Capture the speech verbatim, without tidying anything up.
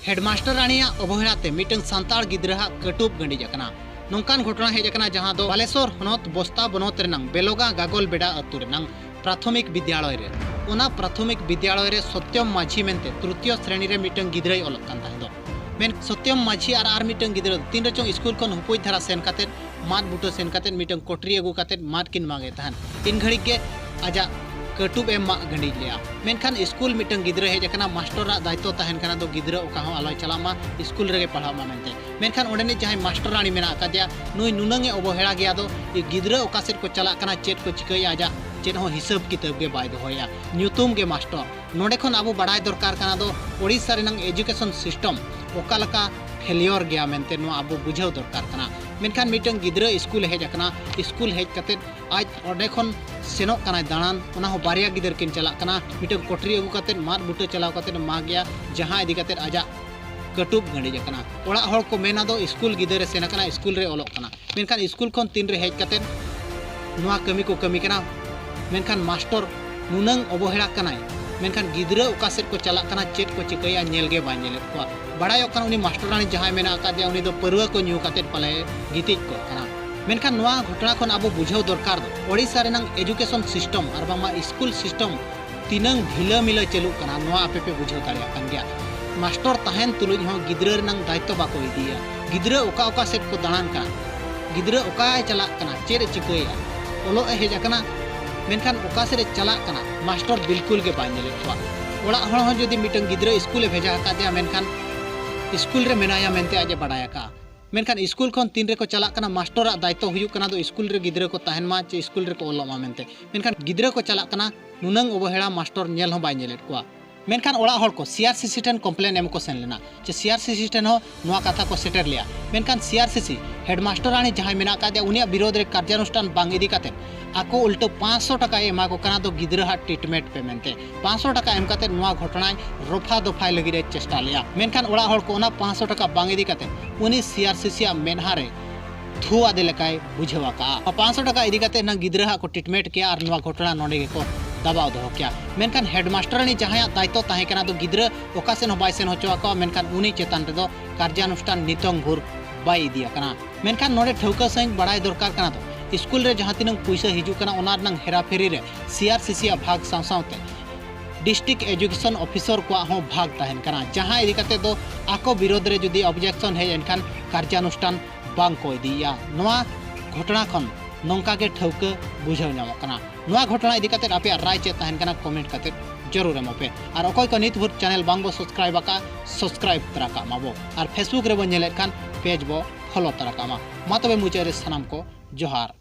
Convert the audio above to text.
Headmaster ᱨᱟᱱᱤᱭᱟᱜ ᱚᱵᱚᱦᱮᱲᱟ ᱛᱮ ᱢᱤᱫᱴᱟᱝ ᱥᱟᱱᱛᱟᱲ ᱜᱤᱫᱽᱨᱟᱹ ᱦᱟᱜ ᱠᱟᱹᱴᱩᱵ ᱜᱟᱹᱰᱤᱡ ᱟᱠᱟᱱᱟ᱾ ᱱᱚᱝᱠᱟᱱ ᱜᱷᱚᱴᱚᱱᱟ ᱦᱮᱡ ᱟᱠᱟᱱᱟ, ᱡᱟᱦᱟᱸ ᱫᱚ ᱵᱟᱞᱮᱥᱚᱨ ᱦᱚᱱᱚᱛ ᱵᱚᱥᱛᱟ ᱵᱚᱱᱚᱛ ᱨᱮᱱᱟᱝ ᱵᱮᱞᱚᱜᱟ ᱜᱟᱜᱚᱞ ᱵᱮᱰᱟ ᱟᱹᱛᱩ ᱨᱮᱱᱟᱝ ᱯᱨᱟᱛᱷᱚᱢᱤᱠ ᱵᱤᱫᱽᱭᱟᱞᱚᱭ ᱨᱮ᱾ ᱚᱱᱟ ᱯᱨᱟᱛᱷᱚᱢᱤᱠ ᱵᱤᱫᱽᱭᱟᱞᱚᱭ ᱨᱮ ᱥᱚᱛᱭᱚᱢ ᱢᱟᱹᱡᱷᱤ ᱢᱮᱱᱛᱮ ᱛᱨᱤᱛᱤᱭᱚ ᱥᱨᱮᱱᱤ ᱨᱮ ᱢᱤᱫᱴᱟᱝ ᱜᱤᱫᱽᱨᱟᱹᱭ ᱚᱞᱚᱜ ᱠᱟᱱ ᱛᱟᱦᱮᱸ ᱫᱚ᱾ ᱢᱮᱱ ᱥᱚᱛᱭᱚᱢ ᱢᱟᱹᱡᱷᱤ ᱟᱨ ᱟᱨ ᱢᱤᱫᱴᱟᱝ ᱜᱤᱫᱽᱨᱟᱹ ᱫᱚ ᱛᱤᱱ ᱨᱮᱪᱚᱝ ᱥᱠᱩᱞ ᱠᱷᱚᱱ ᱦᱩᱯᱩᱡ ᱫᱷᱟᱨᱟ ᱥᱮᱱ ᱠᱟᱛᱮᱫ ᱢᱟᱫ ᱵᱩᱴᱟᱹ ᱥᱮᱱ ᱠᱟᱛᱮᱫ ᱢᱤᱫᱴᱟᱝ ᱠᱚᱴᱨᱤ ᱟᱹᱜᱩ ᱠᱟᱛᱮᱫ ᱢᱟᱫ ᱠᱤᱱ ᱢᱟᱜᱮᱫ ᱛᱟᱦᱮᱱ᱾ ᱤᱱ ᱜᱷᱟᱹᱲᱤᱡ ᱜᱮ ᱟᱡᱟᱜ ᱠᱟᱹᱴᱩᱵ ᱮ ᱢᱟᱜ ᱜᱟᱹᱰᱤᱡ ᱞᱮᱜᱼᱟ᱾ ᱢᱮᱱᱠᱷᱟᱱ ᱥᱠᱩᱞ ᱢᱤᱫᱴᱟᱝ ᱜᱤᱫᱽᱨᱟᱹ ᱦᱮᱡ ᱟᱠᱟᱱᱟ, ᱢᱟᱥᱴᱚᱨᱟᱜ ᱫᱟᱭᱤᱛᱛᱚ ᱛᱟᱦᱮᱱ ᱠᱟᱱᱟ ᱫᱚ ᱜᱤᱫᱽᱨᱟᱹ ᱚᱠᱟ ᱦᱚᱸ ᱟᱞᱚᱭ ᱪᱟᱞᱟᱜ ᱢᱟ, ᱥᱠᱩᱞ ᱨᱮᱜᱮ ᱯᱟᱲᱦᱟᱜ ᱢᱟ ᱢᱮᱱᱛᱮ᱾ ᱢᱮᱱᱠᱷᱟᱱ ᱚᱸᱰᱮᱱᱤᱡ ᱡᱟᱦᱟᱸᱭ ᱢᱟᱥᱴᱚᱨᱟᱱᱤ ᱢᱮᱱᱟᱜ ᱟᱠᱟᱫᱮᱭᱟ, ᱱᱩᱭ ᱱᱩᱱᱟᱹᱝ ᱮ ᱚᱵᱚᱦᱮᱲᱟ ᱜᱮᱭᱟ ᱫᱚ, ᱜᱤᱫᱽᱨᱟᱹ ᱚᱠᱟ ᱥᱮᱫ ᱠᱚ ᱪᱟᱞᱟᱜ ᱠᱟᱱᱟ, ᱪᱮᱫ ᱠᱚ ᱪᱤᱠᱟᱹᱭᱮᱫᱼᱟ, ᱟᱡᱟᱜ ᱪᱮᱫ ᱦᱚᱸ ᱦᱤᱥᱟᱹᱵ ᱠᱤᱛᱟᱹᱵ ᱜᱮ ᱵᱟᱭ ᱫᱚᱦᱚᱭᱟ, ᱧᱩᱛᱩᱢ ᱜᱮ ᱢᱟᱥᱴᱚᱨ᱾ ᱱᱚᱰᱮ ᱠᱷᱚᱱ ᱟᱵᱚ ᱵᱟᱲᱟᱭ ᱫᱚᱨᱠᱟᱨ ᱠᱟᱱᱟ ᱫᱚ ᱳᱰᱤᱥᱟ ᱨᱮᱱᱟᱝ education system ᱚᱠᱟ ᱞᱮᱠᱟ failure ᱜᱮᱭᱟ ᱢᱮᱱᱛᱮ ᱱᱚᱣᱟ ᱟᱵᱚ ᱵᱩᱡᱷᱟᱹᱣ ᱫᱚᱨᱠᱟᱨ ᱠᱟᱱᱟ᱾ ᱢᱮᱱᱠᱷᱟᱱ ᱢᱤᱫᱴᱟᱝ ᱜᱤᱫᱽᱨᱟᱹ ᱥᱠᱩᱞ ᱮ ᱦᱮᱡ ᱟᱠᱟᱱᱟ, ᱥᱠᱩᱞ ᱦᱮᱡ ᱠᱟᱛᱮᱫ ᱟᱡ ᱚᱸᱰᱮ ᱠᱷᱚᱱ ᱥᱮᱱᱚᱜ ᱠᱟᱱᱟᱭ ᱫᱟᱬᱟᱱ, ᱚᱱᱟ ᱦᱚᱸ ᱵᱟᱨᱭᱟ ᱜᱤᱫᱟᱹᱨ ᱠᱤᱱ ᱪᱟᱞᱟᱜ ᱠᱟᱱᱟ, ᱢᱤᱫᱴᱟᱝ ᱠᱚᱴᱨᱤ ᱟᱹᱜᱩ ᱠᱟᱛᱮᱫ ᱢᱟᱫ ᱵᱩᱴᱟᱹ ᱪᱟᱞᱟᱣ ᱠᱟᱛᱮᱫ ᱢᱟᱜ ᱜᱮᱭᱟ, ᱡᱟᱦᱟᱸ ᱤᱫᱤ ᱠᱟᱛᱮᱫ ᱟᱡᱟᱜ ᱠᱟᱹᱴᱩᱵ ᱜᱟᱹᱰᱤᱡ ᱟᱠᱟᱱᱟ᱾ ᱚᱲᱟᱜ ᱦᱚᱲ ᱠᱚ ᱢᱮᱱᱟ ᱫᱚ ᱥᱠᱩᱞ ᱜᱤᱫᱟᱹᱨ ᱮ ᱥᱮᱱ ᱟᱠᱟᱱᱟ, ᱥᱠᱩᱞ ᱨᱮ ᱚᱞᱚᱜ ᱠᱟᱱᱟ᱾ ᱢᱮᱱᱠᱷᱟᱱ ᱥᱠᱩᱞ ᱠᱷᱚᱱ ᱛᱤᱱ ᱨᱮ ᱦᱮᱡ ᱠᱟᱛᱮᱫ ᱱᱚᱣᱟ ᱠᱟᱹᱢᱤ ᱠᱚ ᱠᱟᱹᱢᱤ ᱠᱟᱱᱟ, ᱢᱮᱱᱠᱷᱟᱱ ᱢᱟᱥᱴᱚᱨ ᱱᱩᱱᱟᱹᱝ ᱚᱵᱚᱦᱮᱲᱟ ᱠᱟᱱᱟᱭ, ᱢᱮᱱᱠᱷᱟᱱ ᱜᱤᱫᱽᱨᱟᱹ ᱚᱠᱟ ᱥᱮᱫ ᱠᱚ ᱪᱟᱞᱟᱜ ᱠᱟᱱᱟ, ᱪᱮᱫ ᱠᱚ ᱪᱤᱠᱟᱹᱭᱟ, ᱧᱮᱞ ᱜᱮ ᱵᱟᱭ ᱧᱮᱞᱮᱫ ᱠᱚᱣᱟ᱾ ᱵᱟᱲᱟᱭᱚᱜ ᱠᱟᱱᱟ ᱩᱱᱤ ᱢᱟᱥᱴᱚᱨᱟᱱᱤ ᱡᱟᱦᱟᱸᱭ ᱢᱮᱱᱟᱜ ᱟᱠᱟᱫᱮᱭᱟ, ᱩᱱᱤ ᱫᱚ ᱯᱟᱹᱨᱣᱟᱹ ᱠᱚ ᱧᱩ ᱠᱟᱛᱮᱫ ᱯᱟᱞᱮ ᱜᱤᱛᱤᱡ ᱠᱚᱜ ᱠᱟᱱᱟ᱾ ᱢᱮᱱᱠᱷᱟᱱ ᱱᱚᱣᱟ ᱜᱷᱚᱴᱚᱱᱟ ᱠᱷᱚᱱ ᱟᱵᱚ ᱵᱩᱡᱷᱟᱹᱣ ᱫᱚᱨᱠᱟᱨ ᱫᱚ ᱳᱰᱤᱥᱟ ᱨᱮᱱᱟᱝ education system ᱟᱨ ᱵᱟᱝᱢᱟ ᱥᱠᱩᱞ system ᱛᱤᱱᱟᱹᱝ ᱰᱷᱤᱞᱟᱹ ᱢᱤᱞᱟᱹ ᱪᱟᱹᱞᱩᱜ ᱠᱟᱱᱟ, ᱱᱚᱣᱟ ᱟᱯᱮ ᱯᱮ ᱵᱩᱡᱷᱟᱹᱣ ᱫᱟᱲᱮᱭᱟᱜ ᱠᱟᱱ ᱜᱮᱭᱟ᱾ ᱢᱟᱥᱴᱚᱨ ᱛᱟᱦᱮᱱ ᱛᱩᱞᱩᱡ ᱦᱚᱸ ᱜᱤᱫᱽᱨᱟᱹ ᱨᱮᱱᱟᱝ ᱫᱟᱭᱤᱛᱛᱚ ᱵᱟᱠᱚ ᱤᱫᱤᱭᱟ᱾ ᱜᱤᱫᱽᱨᱟᱹ ᱚᱠᱟ ᱚᱠᱟ ᱥᱮᱫ ᱠᱚ ᱫᱟᱬᱟᱱ ᱠᱟᱱᱟ, ᱜᱤᱫᱽᱨᱟᱹ ᱚᱠᱟᱭ ᱪᱟᱞᱟᱜ ᱠᱟᱱᱟ, ᱪᱮᱫ ᱮ ᱪᱤᱠᱟᱹᱭᱮᱫᱼᱟ, ᱚᱞᱚᱜ ᱮ ᱦᱮᱡ ᱟᱠᱟᱱᱟ, ᱢᱮᱱᱠᱷᱟᱱ ᱚᱠᱟ ᱥᱮᱫ ᱮ ᱪᱟᱞᱟᱜ ᱠᱟᱱᱟ, ᱢᱟᱥᱴᱚᱨ ᱵᱤᱞᱠᱩᱞ ᱜᱮ ᱵᱟᱭ ᱧᱮᱞᱮᱫ ᱠᱚᱣᱟ᱾ ᱚᱲᱟᱜ ᱦᱚᱲ ᱦᱚᱸ ᱡᱩᱫᱤ ᱢᱤᱫᱴᱟᱝ ᱜᱤᱫᱽᱨᱟᱹ ᱥᱠᱩᱞ ᱮ ᱵᱷᱮᱡᱟ ᱟᱠᱟᱫᱮᱭᱟ, ᱢᱮᱱᱠᱷᱟᱱ ᱥᱠᱩᱞ ᱨᱮ ᱢᱮᱱᱟᱭᱟ ᱢᱮᱱᱛᱮ ᱟᱡ ᱮ ᱵᱟᱰᱟᱭ ᱟᱠᱟᱫᱼᱟ, ᱢᱮᱱᱠᱷᱟᱱ ᱥᱠᱩᱞ ᱠᱷᱚᱱ ᱛᱤᱱ ᱨᱮᱠᱚ ᱪᱟᱞᱟᱜ ᱠᱟᱱᱟ, ᱢᱟᱥᱴᱚᱨᱟᱜ ᱫᱟᱭᱤᱛᱛᱚ ᱦᱩᱭᱩᱜ ᱠᱟᱱᱟ ᱫᱚ ᱥᱠᱩᱞ ᱨᱮ ᱜᱤᱫᱽᱨᱟᱹ ᱠᱚ ᱛᱟᱦᱮᱱ ᱢᱟ ᱪᱮ ᱥᱠᱩᱞ ᱨᱮᱠᱚ ᱚᱞᱚᱜ ᱢᱟ ᱢᱮᱱᱛᱮ᱾ ᱢᱮᱱᱠᱷᱟᱱ ᱜᱤᱫᱽᱨᱟᱹ ᱠᱚ ᱪᱟᱞᱟᱜ ᱠᱟᱱᱟ, ᱱᱩᱱᱟᱹᱝ ᱚᱵᱚᱦᱮᱲᱟ, ᱢᱟᱥᱴᱚᱨ ᱧᱮᱞ ᱦᱚᱸ ᱵᱟᱭ ᱧᱮᱞᱮᱫ ᱠᱚᱣᱟ᱾ ᱢᱮᱱᱠᱷᱟᱱ ᱚᱲᱟᱜ ᱦᱚᱲ ᱠᱚ ᱥᱤ ᱟᱨ ᱥᱤ ᱥᱤ ᱴᱷᱮᱱ complain ᱮᱢ ᱠᱚ ᱥᱮᱱ ᱞᱮᱱᱟ, ᱪᱮ ᱥᱤ ᱟᱨ ᱥᱤ ᱥᱤ ᱴᱷᱮᱱ ᱦᱚᱸ ᱱᱚᱣᱟ ᱠᱟᱛᱷᱟ ᱠᱚ ᱥᱮᱴᱮᱨ ᱞᱮᱜᱼᱟ᱾ ᱢᱮᱱᱠᱷᱟᱱ ᱥᱤ ᱟᱨ ᱥᱤ ᱥᱤ ᱦᱮᱰᱢᱟᱥᱴᱚᱨᱟᱱᱤ ᱡᱟᱦᱟᱸᱭ ᱢᱮᱱᱟᱜ ᱟᱠᱟᱫᱮᱭᱟ, ᱩᱱᱤᱭᱟᱜ ᱵᱤᱨᱳᱫᱷ ᱨᱮ ᱠᱟᱨᱡᱟᱱᱩᱥᱴᱷᱟᱱ ᱵᱟᱝ ᱤᱫᱤ ᱠᱟᱛᱮ ᱟᱠᱚ ᱩᱞᱴᱟᱹ ᱯᱟᱸᱪᱥᱚ ᱴᱟᱠᱟᱭ ᱮᱢᱟ ᱠᱚ ᱠᱟᱱᱟ ᱫᱚ ᱜᱤᱫᱽᱨᱟᱹ ᱦᱟᱜ treatment ᱯᱮ ᱢᱮᱱᱛᱮ᱾ ᱯᱟᱸᱪᱥᱚ ᱴᱟᱠᱟ ᱮᱢ ᱠᱟᱛᱮ ᱱᱚᱣᱟ ᱜᱷᱚᱴᱚᱱᱟᱭ ᱨᱚᱯᱷᱟ ᱫᱚᱯᱷᱟᱭ ᱞᱟᱹᱜᱤᱫ ᱮ ᱪᱮᱥᱴᱟ ᱞᱮᱜᱼᱟ᱾ ᱢᱮᱱᱠᱷᱟᱱ ᱚᱲᱟᱜ ᱦᱚᱲ ᱠᱚ ᱚᱱᱟ ᱯᱟᱸᱪᱥᱚ ᱴᱟᱠᱟ ᱵᱟᱝ ᱤᱫᱤ ᱠᱟᱛᱮ ᱩᱱᱤ ᱥᱤ ᱟᱨ ᱥᱤ ᱥᱤ ᱟᱜ ᱢᱮᱫᱦᱟ ᱨᱮ ᱛᱷᱩ ᱟᱫᱮ ᱞᱮᱠᱟᱭ ᱵᱩᱡᱷᱟᱹᱣ ᱟᱠᱟᱜᱼᱟ᱾ ᱯᱟᱸᱪᱥᱚ ᱴᱟᱠᱟ ᱤᱫᱤ ᱠᱟᱛᱮ ᱱᱟᱝ ᱜᱤᱫᱽᱨᱟᱹ ᱦᱟᱜ ᱠᱚ treatment ᱠᱮᱜᱼᱟ ᱟᱨ ᱱᱚᱣᱟ ᱜᱷᱚᱴᱚᱱᱟ ᱱᱚᱰᱮ ᱜᱮᱠᱚ ᱫᱟᱵᱟᱣ ᱫᱚᱦᱚ ᱠᱮᱭᱟ᱾ ᱢᱮᱱᱠᱷᱟᱱ ᱦᱮᱰᱢᱟᱥᱴᱟᱨᱟᱱᱤ ᱡᱟᱦᱟᱸᱭᱟᱜ ᱫᱟᱭᱤᱛᱛᱚ ᱛᱟᱦᱮᱸ ᱠᱟᱱᱟ ᱫᱚ ᱜᱤᱫᱽᱨᱟᱹ ᱚᱠᱟ ᱥᱮᱫ ᱦᱚᱸ ᱵᱟᱭ ᱥᱮᱱ ᱦᱚᱪᱚ ᱟᱠᱚᱣᱟ, ᱢᱮᱱᱠᱷᱟᱱ ᱩᱱᱤ ᱪᱮᱛᱟᱱ ᱨᱮᱫᱚ ᱠᱟᱨᱡᱟᱱᱩᱥᱴᱷᱟᱱ ᱱᱤᱛᱚᱝ ᱵᱷᱳᱨ ᱵᱟᱭ ᱤᱫᱤ ᱟᱠᱟᱱᱟ᱾ ᱢᱮᱱᱠᱷᱟᱱ ᱱᱚᱰᱮ ᱴᱷᱟᱹᱣᱠᱟᱹ ᱥᱟᱺᱦᱤᱡ ᱵᱟᱲᱟᱭ ᱫᱚᱨᱠᱟᱨ ᱠᱟᱱᱟ ᱫᱚ ᱥᱠᱩᱞ ᱨᱮ ᱡᱟᱦᱟᱸ ᱛᱤᱱᱟᱹᱝ ᱯᱩᱭᱥᱟᱹ ᱦᱤᱡᱩᱜ ᱠᱟᱱᱟ ᱚᱱᱟ ᱨᱮᱱᱟᱝ ᱦᱮᱨᱟᱯᱷᱮᱨᱤ ᱨᱮ ᱥᱤ ᱟᱨ ᱥᱤ ᱥᱤ ᱟᱜ ᱵᱷᱟᱜᱽ ᱥᱟᱶ ᱥᱟᱶᱛᱮ ᱰᱤᱥᱴᱨᱤᱠᱴ ᱮᱡᱩᱠᱮᱥᱚᱱ ᱚᱯᱷᱤᱥᱚᱨ ᱠᱚᱣᱟᱜ ᱦᱚᱸ ᱵᱷᱟᱜᱽ ᱛᱟᱦᱮᱱ ᱠᱟᱱᱟ, ᱡᱟᱦᱟᱸ ᱤᱫᱤ ᱠᱟᱛᱮ ᱫᱚ ᱟᱠᱚ ᱵᱤᱨᱳᱫᱷ ᱨᱮ ᱡᱩᱫᱤ ᱚᱵᱡᱮᱠᱥᱚᱱ ᱦᱮᱡ ᱮᱱᱠᱷᱟᱱ ᱠᱟᱨᱡᱟᱱᱩᱥᱴᱷᱟᱱ ᱵᱟᱝ ᱠᱚ ᱤᱫᱤᱭᱮᱫᱼᱟ᱾ ᱱᱚᱣᱟ ᱜᱷᱚᱴᱚᱱᱟ ᱠᱷᱚᱱ ᱱᱚᱝᱠᱟ ᱜᱮ ᱴᱷᱟᱹᱣᱠᱟᱹ ᱵᱩᱡᱷᱟᱹᱣ ᱧᱟᱢᱚᱜ ᱠᱟᱱᱟ᱾ ᱱᱚᱣᱟ ᱜᱷᱚᱴᱚᱱᱟ ᱤᱫᱤ ᱠᱟᱛᱮ ᱟᱯᱮᱭᱟᱜ ᱨᱟᱭ ᱪᱮᱫ ᱛᱟᱦᱮᱱ ᱠᱟᱱᱟ, ᱠᱚᱢᱮᱱᱴ ᱠᱟᱛᱮ ᱡᱟᱹᱨᱩᱲ ᱮᱢᱚᱜ ᱯᱮ᱾ ᱟᱨ ᱚᱠᱚᱭ ᱠᱚ ᱱᱤᱛ ᱵᱷᱳᱨ ᱪᱮᱱᱮᱞ ᱵᱟᱝ ᱵᱚ ᱥᱟᱵᱥᱠᱨᱟᱭᱤᱵ ᱟᱠᱟᱫᱼᱟ, ᱥᱟᱵᱥᱠᱨᱟᱭᱤᱵ ᱛᱚᱨᱟ ᱠᱟᱜ ᱢᱟᱵᱚ᱾ ᱟᱨ ᱯᱷᱮᱥᱵᱩᱠ ᱨᱮᱵᱚ ᱧᱮᱞᱮᱫ ᱠᱷᱟᱱ ᱯᱮᱡᱽ ᱵᱚ ᱯᱷᱚᱞᱳ ᱛᱚᱨᱟ ᱠᱟᱜ ᱢᱟ᱾ ᱢᱟ ᱛᱚᱵᱮ ᱢᱩᱪᱟᱹᱫ ᱨᱮ ᱥᱟᱱᱟᱢ ᱠᱚ ᱡᱚᱦᱟᱨ᱾